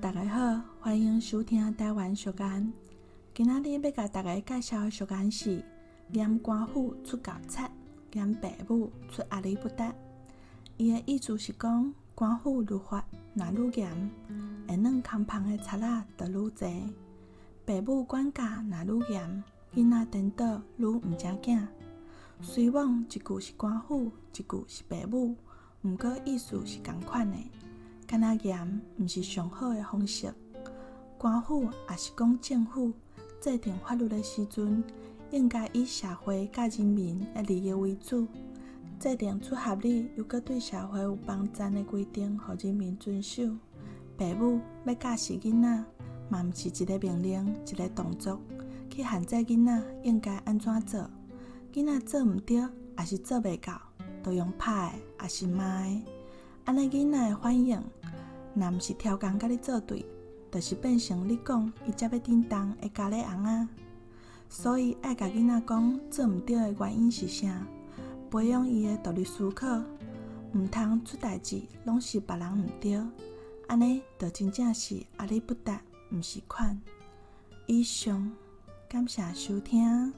大家好，歡迎收聽台灣俗諺。今仔日欲共大家介紹的俗諺是：嚴官府出猴賊，嚴爸母出阿里不達。伊的意思是講，官府律法若愈嚴，會軟空芳的賊仔就愈濟；爸母管教若愈嚴，囡仔顛倒愈毋正經。雖罔一句是官府，一句是爸母，毋過意思是仝款的。干焦嚴，毋是上好的方式。官府抑是講政府制定法律的時陣，應該以社會佮人民的利益為主，制定出合理猶閣對社會有幫贊的規定，予人民遵守。爸母欲教示囡仔，嘛毋是一个命令，一个動作去限制囡仔應該按怎做。囡仔做毋著，抑是做袂到，就用拍的，抑是罵的。按呢囡仔的反應，若毋是超工佮你作對，就是變成你講伊才欲振動的咖喱尪仔。所以愛共囡仔講做毋著的原因是啥，培養伊的獨立思考，毋通出代誌攏是別人毋著，按呢就真正是阿里不達，毋是款。以上，感謝收聽。